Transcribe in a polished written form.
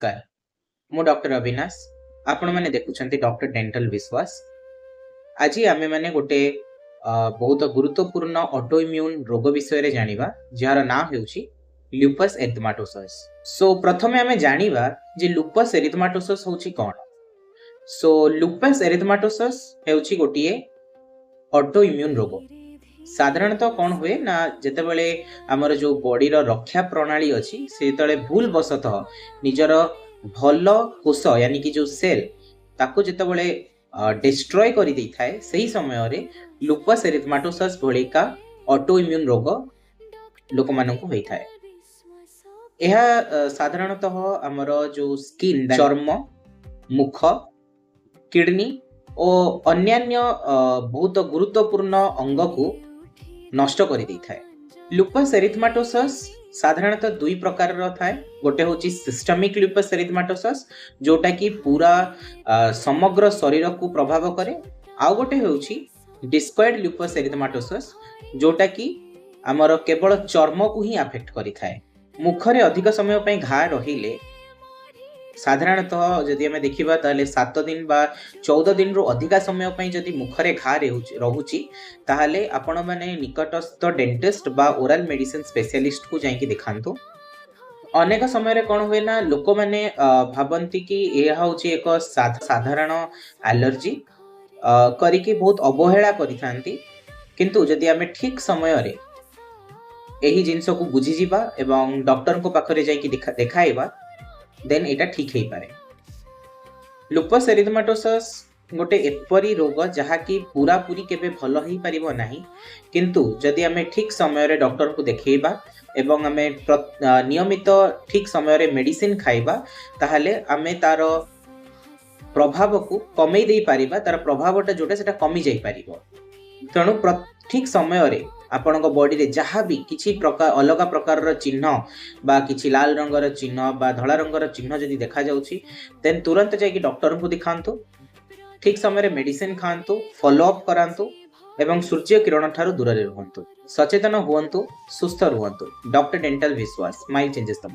ନମସ୍କାର, ମୁଁ ଡକ୍ଟର ଅବିନାଶ। ଆପଣମାନେ ଦେଖୁଛନ୍ତି ଡକ୍ଟର ଡେଣ୍ଟାଲ ବିଶ୍ୱାସ। ଆଜି ଆମେମାନେ ଗୋଟେ ବହୁତ ଗୁରୁତ୍ୱପୂର୍ଣ୍ଣ ଅଟୋଇମ୍ୟୁନ୍ ରୋଗ ବିଷୟରେ ଜାଣିବା, ଯାହାର ନାଁ ହେଉଛି ଲ୍ୟୁପସ୍ ଏରିଥମାଟୋସସ୍। ସୋ ପ୍ରଥମେ ଆମେ ଜାଣିବା ଯେ ଲୁପସ୍ ଏରିଥମାଟୋସସ୍ ହେଉଛି କ'ଣ। ସୋ ଲୁପସ୍ ଏରିଥମାଟୋସସ୍ ହେଉଛି ଗୋଟିଏ ଅଟୋଇମ୍ୟୁନ୍ ରୋଗ। ସାଧାରଣତଃ କ'ଣ ହୁଏ ନା, ଯେତେବେଳେ ଆମର ଯୋଉ ବଡିର ରକ୍ଷା ପ୍ରଣାଳୀ ଅଛି, ସେ ଯେତେବେଳେ ଭୁଲ ବଶତଃ ନିଜର ଭଲ କୋଷ, ୟାନି କି ଯୋଉ ସେଲ୍, ତାକୁ ଯେତେବେଳେ ଡିଷ୍ଟ୍ରୟ କରିଦେଇଥାଏ, ସେହି ସମୟରେ ଲୁପସ୍ ଏରିଥମାଟୋସସ୍ ଭଳିକା ଅଟୋଇମ୍ୟୁନ୍ ରୋଗ ଲୋକମାନଙ୍କୁ ହୋଇଥାଏ। ଏହା ସାଧାରଣତଃ ଆମର ଯୋଉ ସ୍କିନ୍, ଚର୍ମ, ମୁଖ, କିଡନୀ ଓ ଅନ୍ୟାନ୍ୟ ବହୁତ ଗୁରୁତ୍ୱପୂର୍ଣ୍ଣ ଅଙ୍ଗକୁ ନଷ୍ଟ କରିଦେଇଥାଏ। ଲୁପସ୍ ଏରିଥମାଟୋସସ୍ ସାଧାରଣତଃ ଦୁଇ ପ୍ରକାରର ଥାଏ। ଗୋଟେ ହେଉଛି ସିଷ୍ଟମିକ୍ ଲୁପସ୍ ଏରିଥମାଟୋସସ୍, ଯୋଉଟା କି ପୁରା ସମଗ୍ର ଶରୀରକୁ ପ୍ରଭାବ କରେ। ଆଉ ଗୋଟେ ହେଉଛି ଡିସ୍କଏଡ୍ ଲୁପସ୍ ଏରିଥମାଟୋସସ୍, ଯୋଉଟା କି ଆମର କେବଳ ଚର୍ମକୁ ହିଁ ଆଫେକ୍ଟ କରିଥାଏ। ମୁଖରେ ଅଧିକ ସମୟ ପାଇଁ ଘା ରହିଲେ, ସାଧାରଣତଃ ଯଦି ଆମେ ଦେଖିବା ତାହେଲେ 7 ଦିନ ବା 14 ଦିନରୁ ଅଧିକା ସମୟ ପାଇଁ ଯଦି ମୁଖରେ ଘା ରହୁଛି, ତାହେଲେ ଆପଣମାନେ ନିକଟସ୍ଥ ଡେଣ୍ଟିଷ୍ଟ ବା ଓରାଲ ମେଡିସିନ ସ୍ପେଶିଆଲିଷ୍ଟକୁ ଯାଇକି ଦେଖାନ୍ତୁ। ଅନେକ ସମୟରେ କ'ଣ ହୁଏ ନା, ଲୋକମାନେ ଭାବନ୍ତି କି ଏହା ହେଉଛି ଏକ ସାଧାରଣ ଆଲର୍ଜି କରିକି ବହୁତ ଅବହେଳା କରିଥାନ୍ତି। କିନ୍ତୁ ଯଦି ଆମେ ଠିକ ସମୟରେ ଏହି ଜିନିଷକୁ ବୁଝିଯିବା ଏବଂ ଡକ୍ଟରଙ୍କ ପାଖରେ ଯାଇକି ଦେଖାଇବା, ଦେନ୍ ଏଇଟା ଠିକ ହେଇପାରେ। ଲୁପସ୍ ଏରିଥମାଟୋସସ୍ ଗୋଟେ ଏପରି ରୋଗ ଯାହାକି ପୁରାପୁରି କେବେ ଭଲ ହେଇପାରିବ ନାହିଁ। କିନ୍ତୁ ଯଦି ଆମେ ଠିକ ସମୟରେ ଡକ୍ଟରଙ୍କୁ ଦେଖେଇବା ଏବଂ ଆମେ ନିୟମିତ ଠିକ ସମୟରେ ମେଡିସିନ ଖାଇବା, ତାହେଲେ ଆମେ ତାର ପ୍ରଭାବକୁ କମେଇ ଦେଇପାରିବା। ତାର ପ୍ରଭାବଟା ଯୋଉଟା, ସେଟା କମି ଯାଇପାରିବ। ତେଣୁ ଠିକ ସମୟରେ ଆପଣଙ୍କ ବଡିରେ ଯାହା ବି କିଛି ପ୍ରକାର ଅଲଗା ପ୍ରକାରର ଚିହ୍ନ ବା କିଛି ଲାଲ ରଙ୍ଗର ଚିହ୍ନ ବା ଧଳା ରଙ୍ଗର ଚିହ୍ନ ଯଦି ଦେଖାଯାଉଛି, ଦେନ୍ ତୁରନ୍ତ ଯାଇକି ଡକ୍ଟରଙ୍କୁ ଦେଖାନ୍ତୁ, ଠିକ ସମୟରେ ମେଡିସିନ ଖାଆନ୍ତୁ, ଫଲୋ ଅପ୍ କରାନ୍ତୁ ଏବଂ ସୂର୍ଯ୍ୟ କିରଣ ଠାରୁ ଦୂରରେ ରୁହନ୍ତୁ। ସଚେତନ ହୁଅନ୍ତୁ, ସୁସ୍ଥ ରୁହନ୍ତୁ। ଡକ୍ଟର ଡେଣ୍ଟାଲ ବିଶ୍ୱାସ, ସ୍ମାଇଲ୍ ଚେଞ୍ଜେସ୍ ଦବ।